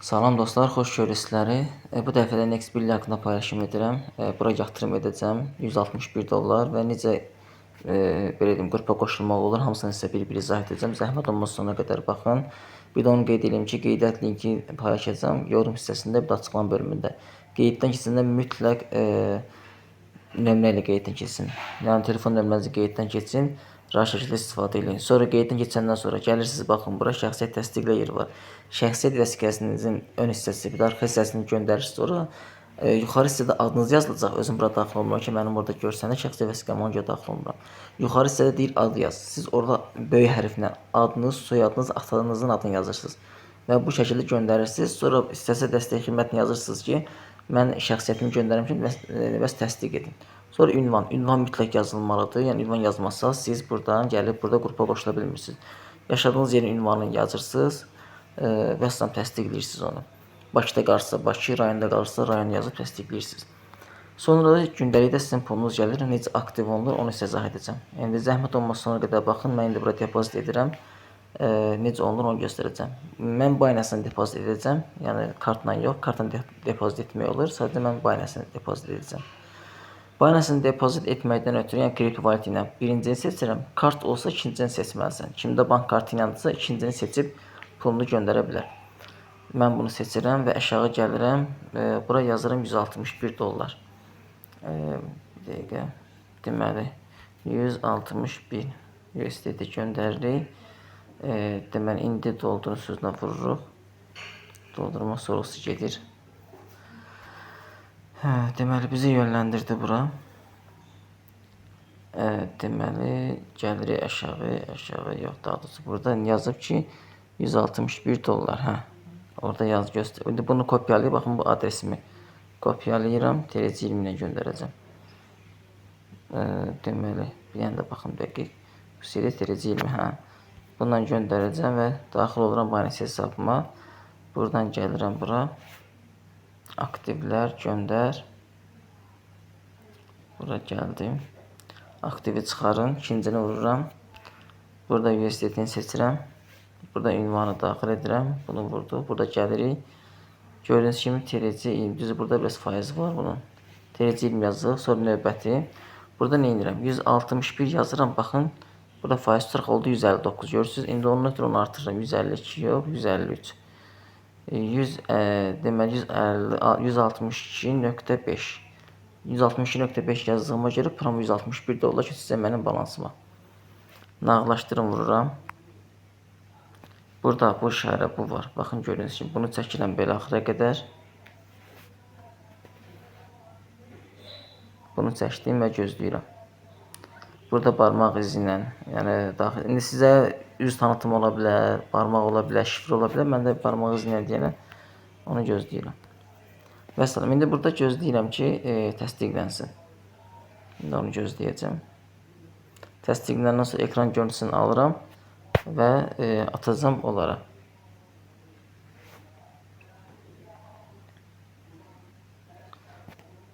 Salam dostlar, xoş görürük sizləri. Bu dəfə də Next 1 haqqında paylaşım edirəm. Bura yatırım edəcəm 161 dollar və necə belə deyim, qrupa qoşulmaq olur, hamısını sizə bir-bir izah edəcəm. Zəhmət olmasa sonuna qədər baxın. Bir də onu qeyd edeyim ki, qeydiyyat linki paylaşacağam yorum hissəsində, bir də açıqlama bölümündə. Qeyddən keçəndə mütləq nömrə ilə qeyddən keçsin. Yəni telefon nömrənizi qeyddən keçin, rahat şəkildə istifadə edin. Sonra qeyddən keçəndən sonra gəlirsiniz, baxın, bura şəxsiyyət təsdiqlə yeri var. Şəxsiyyət vəsiqəsinin ön hissəsi, bir də arxa hissəsini göndərirsiniz ora. Yuxarı hissədə adınız yazılacaq. Özüm bura daxil olmuram ki, mənim orada görsənir şəxsiyyət vəsiqəm, ona görə daxil olmuram. Yuxarı hissədə deyir ad yaz. Siz orada böyük hərflə adınız, soyadınız, atanızın adını yazırsınız. Və bu şəkildə göndərirsiniz. Sonra istəsə dəstək xidmətini yazırsınız ki, mən şəxsiyyətimi göndərmişəm, bəs təsdiq edin. Sonra ünvan. Ünvan mütləq yazılmalıdır. Yəni ünvan yazmazsanız siz buradan gəlib burada qrupa qoşula bilmirsiniz. Yaşadığınız yerin ünvanını yazırsınız və əsas təsdiqləyirsiniz onu. Bakıda qalırsa Bakı, rayonda qalırsa rayonu yazıb təsdiqləyirsiniz. Sonra da gündəlikdə sizin pulunuz gəlir. Necə aktiv olunur, onu sizə izah edəcəm. İndi zəhmət olmasa sonuna qədər baxın. Mən indi bura depozit edirəm. Necə olunur onu göstərəcəm. Mən Binance-dan depozit edəcəm. Yəni kartla yox, kartla depozit etmək olur. Sadəcə mən Binance-dan depozit edəcəm. Binance-dan depozit etməkdən ötürü, yəni kriptovalyuta ilə birincini seçirəm. Kart olsa ikincisini seçməlisən. Kimdə bank kartı iləndirsə ikincisini seçib pulunu göndərə bilər. Mən bunu seçirəm və aşağı gəlirəm. Bura yazıram 161 dollar. Bir dəqiqə. Deməli 161 USDT göndəririk. Deməli indi doldurun sözünə vururuq. Doldurma sorğusu gedir. Deməli bizi yönləndirdi bura. Deməli gəlirik aşağı, aşağı yox, daha doğrusu burada yazıb ki 161 dollar. Hə. Orada yaz göstər. İndi bunu kopyalayıb baxın bu adresimi kopyalayıram, TRC20 ilə göndərəcəm. Deməli, bir dənə də baxın dəqiq. Bu seri TRC20, hə. Bundan göndərəcəm və daxil oluram Binance hesabıma. Buradan gəlirəm bura. Aktivlər göndər. Bura gəldim. Aktivi çıxarın. İkincini vururam. Burada USDT-ni seçirəm. Burada ünvanı daxil edirəm. Bunu vurdu. Burada gəlirik. Gördüyünüz kimi TRC20. Düzdür, burada biraz faiz var bunun. TRC20 yazıq. Sonra növbəti. Burada nə edirəm? 161 yazıram. Baxın. Burada faiz tutaraq oldu 159. Görürsünüz. İndi onun ötürü onu artırıram. 152 yox, 153. 100, deməli 150, 162.5. 162.5 yazdığıma görə pram 161 dollar keçəcək mənim balansıma. Nağdlaşdırın vururam. Burada bu işarə bu var. Baxın gördüyünüz kimi bunu çəkirəm belə axıra qədər. Bunu çəkdim və gözləyirəm. Burada barmaq izi ilə, yəni daxil. İndi sizə üz tanıtım ola bilər, barmaq ola bilər, şifrə ola bilər. Mən də barmaq izi ilə deyənə onu gözləyirəm. Vəssalam. İndi burada gözləyirəm ki, təsdiqlənsin. İndi onu gözləyəcəm. Təsdiqləndən sonra ekran görüntüsünü alıram və atacağam onlara.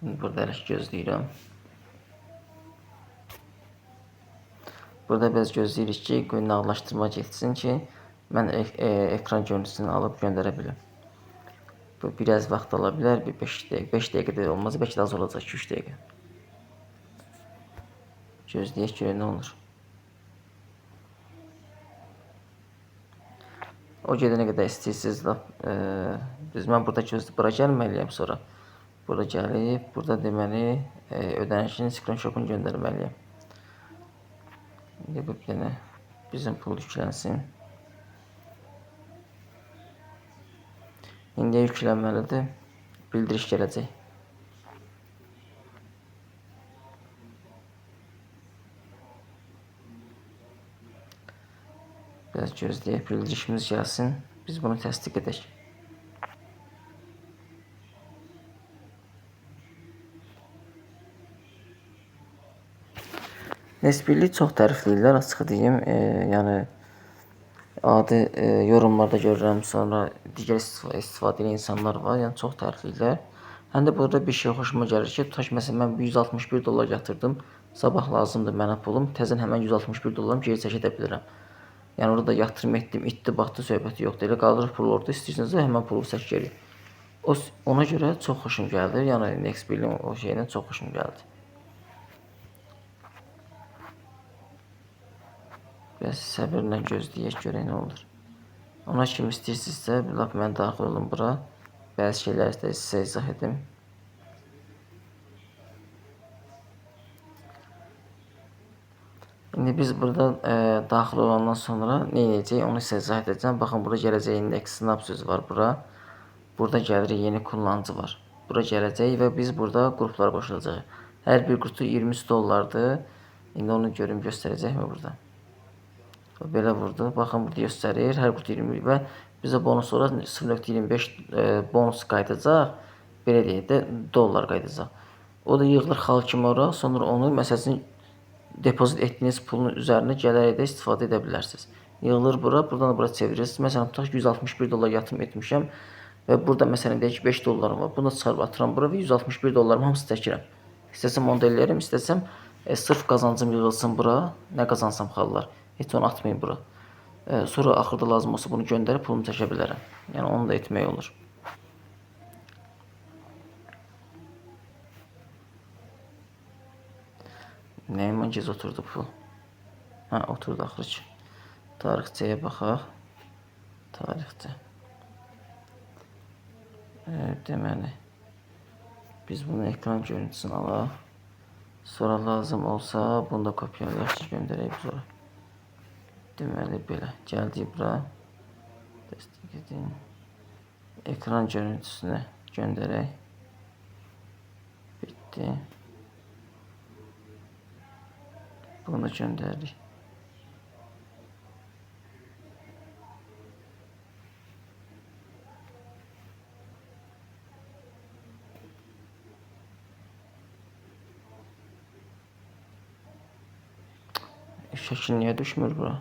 İndi burada hələ gözləyirəm. Burada biz gözləyirik ki, nağdlaşdırma getsin ki, mən ekran görüntüsünü alıb göndərə bilim. Bu biraz vaxt ala bilər, bir 5 dəqiqə, 5 dəqiqə də olmaz, bəlkə də az olacaq, 2-3 dəqiqə. Gözləyək görək nə olur. O gedənə qədər istəyirsiniz, lap, düz mən burada gözləyib bura gəlməliyəm sonra. Burada gəlib, burada deməli, ödənişin screenshotunu göndərməliyəm. İndi bu bir dənə bizim pul yüklənsin. İndi yüklənməlidir. Bildiriş gələcək. Biraz gözləyək, bildirişimiz gəlsin. Biz bunu təsdiq edək. Nesbirlik çox tərifləyirlər, açıq deyim. Yəni adi yorumlarda görürəm, sonra digər istifadə edən insanlar var, yəni çox tərifləyirlər. Həm də burada bir şey xoşuma gəlir ki, tutaq ki, məsələn mən 161 dollar yatırdım. Sabah lazımdır mənə pulum. Təzən həmən 161 dollarımı geri çəkə də bilirəm. Yəni orada yatırım etdim, itdi, batdı söhbəti yoxdur. Elə qalır pul orada. İstəyirsinizsə həmən pulu çək geri. Ona görə çox xoşum gəldi. Yəni Next1-in o şeyinə çox xoşum gəldi. Biraz səbirlə gözləyək görək nə olur. Ona kim istəyirsinizsə, lap mən daxil olum bura. Bəzi şeyləri də sizə izah edim. İndi biz burada daxil olandan sonra nə edəcəyik, onu sizə izah edəcəm. Baxın, burada gələcək Next Snap sözü var bura. Burada gəlir yeni kullanıcı var. Bura gələcək və biz burada qruplara qoşulacağıq. Hər bir qutu 23 dollardır. İndi onu görüm göstərəcəkmi burada? Belə vurdu. Baxın, burada göstərir. Hər qutu 20 və bizə bonus olaraq 0.25 bonus qayıdacaq. Belə deyək də, dollar qayıdacaq. O da yığılır xal kimi ora. Sonra onu məsəl üçün depozit etdiyiniz pulun üzərinə gələrək də istifadə edə bilərsiniz. Yığılır bura, buradan da bura çevirirsiniz. Məsələn, tutaq ki, 161 dollar yatırım etmişəm və burada məsələn deyək ki, 5 dollarım var. Bunu da çıxarıb atıram bura və 161 dollarımı hamısı çəkirəm. İstəsəm onu da eləyərəm, istəsəm sırf qazancım yığılsın bura, nə qazansam xallar. Heç onu atmayın bura. Sonra axırda lazım olsa bunu göndərib pulumu çəkə bilərəm. Yəni onu da etmək olur. Nəyimə gec oturdu pul? Hə, oturdu axırı ki. Tarixçəyə baxaq. Tarixçə. Deməli, biz bunu ekran görüntüsünü alaq. Sonra lazım olsa bunu da kopyalayaq ki, göndərək biz ora. Deməli, belə. Gəldik bura. Dəstək edin. Ekran görüntüsünü göndərək. Bitdi. Bunu da göndəririk. Şəkil niyə düşmür bura?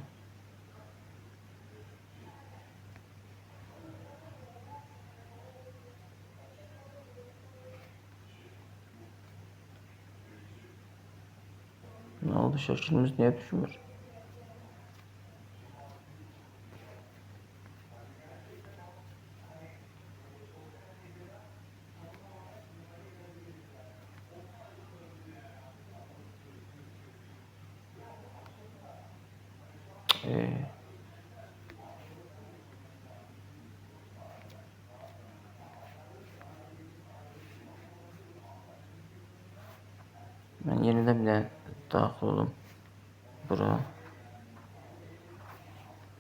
Nə oldu? Şəklimiz niyə düşmür? Mən yenidən bir dənə daxil olum bura.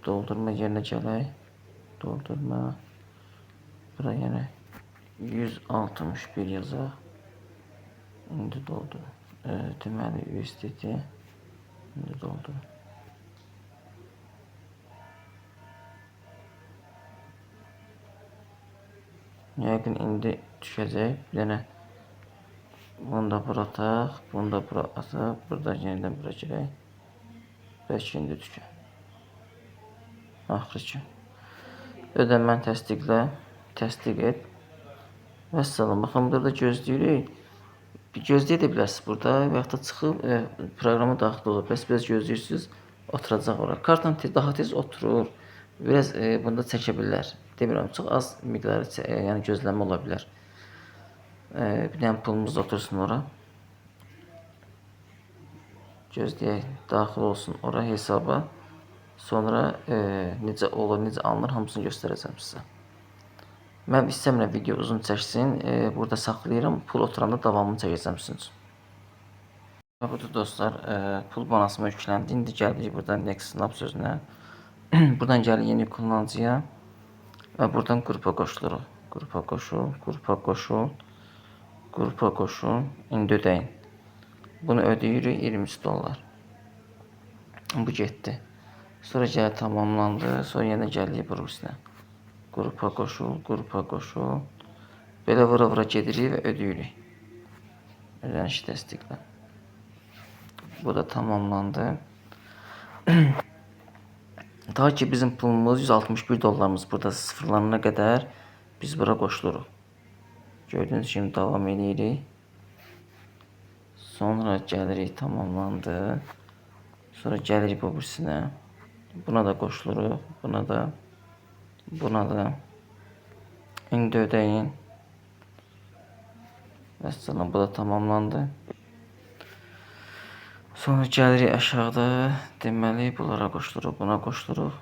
Doldurma yerinə gələk. Doldurma. Bura yenə 161 yazaq. İndi doldur. Deməli USDT. İndi doldur. Yəqin indi düşəcək. Bir dənə bunu da bura ataq, bunu da bura ataq, burada yenidən bura girək. Bəlkə indi düşər. Axırı ki. Ödənməni təsdiqlə, təsdiq et. Vəssalam. Baxın, burada gözləyirik. Bir gözləyə də bilərsiniz burada və yaxud da çıxıb proqrama daxil olur. Bəs biraz gözləyirsiniz, oturacaq ora. Kartla daha tez oturur. Biraz bunda çəkə bilər. Demirəm, çox az miqdarı yəni gözləmə ola bilər. Bir dənə pulumuz da otursun ora. Gözləyək, daxil olsun ora hesaba. Sonra necə olur, necə alınır, hamısını göstərəcəm sizə. Mən istəmirəm video uzun çəksin. Burada saxlayıram. Pul oturanda davamını çəkəcəm sizin üçün. Budur dostlar, pul balansıma yükləndi. İndi gəldik buradan Next Snap sözünə. Buradan gəlir yeni kullanıcıya və buradan qrupa qoşuluruq. Qrupa qoşul, qrupa qoşul, qrupa qoşul. İndi ödəyin. Bunu ödəyirik 23 dollar. Bu getdi. Sonra gəlir tamamlandı. Sonra yenə gəlirik burasına. Qrupa qoşul, qrupa qoşul. Belə vura-vura gedirik və ödəyirik. Ödənişi təsdiqlə. Bu da tamamlandı. Ta ki bizim pulumuz 161 dollarımız burada sıfırlanana qədər biz bura qoşuluruq. Gördüyünüz kimi davam edirik. Sonra gəlirik, tamamlandı. Sonra gəlirik bu birisinə. Buna da qoşuluruq. Buna da. Buna da. İndi ödəyin. Vəssalam, bu da tamamlandı. Sonra gəlirik aşağıda. Deməli, bunlara qoşuluruq, buna qoşuluruq.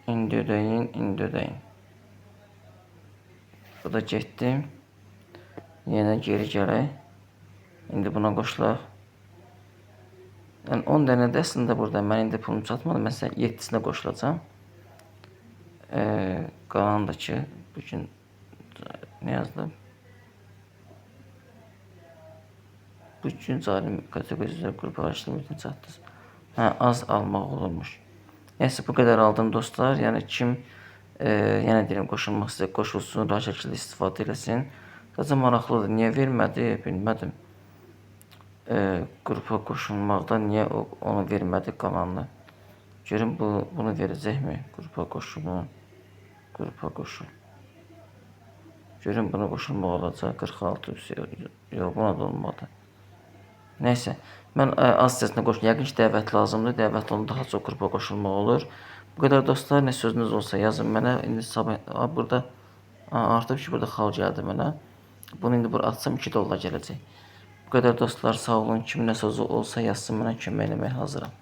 İndi ödəyin, indi ödəyin. Bu da getdi. Yenə geri gələk. İndi buna qoşulaq. Yəni 10 dənə də əslində burada mən indi pulum çatmadı. Məsələn 7-sinə qoşulacağam. Qalan da ki bugün nə yazılıb? Bu gün cari kateqori üzrə qrup araşdırma üçün çatdınız. Hə, az almaq olurmuş. Nəysə bu qədər aldım dostlar. Yəni kim yenə deyirəm qoşulmaq istəyir, qoşulsun, rahat şəkildə istifadə eləsin. Sadəcə maraqlıdır. Niyə vermədi, bilmədim. Qrupa qoşulmaqda niyə onu vermədi qalanını? Görüm bunu verəcəkmi? Qrupa qoşulun. Qrupa qoşul. Görüm buna qoşulmaq olacaq. 46 yox, buna da olmadı. Nəysə, mən az hissəsinə qoşulum. Yəqin ki, dəvət lazımdır. Dəvət olun, daha çox qrupa qoşulmaq olur. Bu qədər dostlar, nə sözünüz olsa yazın mənə. İndi sabah burada artıb ki, burada xal gəldi mənə. Bunu indi bura atsam 2 dollar gələcək. Bu qədər dostlar, sağ olun. Kim nə sözü olsa yazsın mənə, kömək eləməyə hazıram.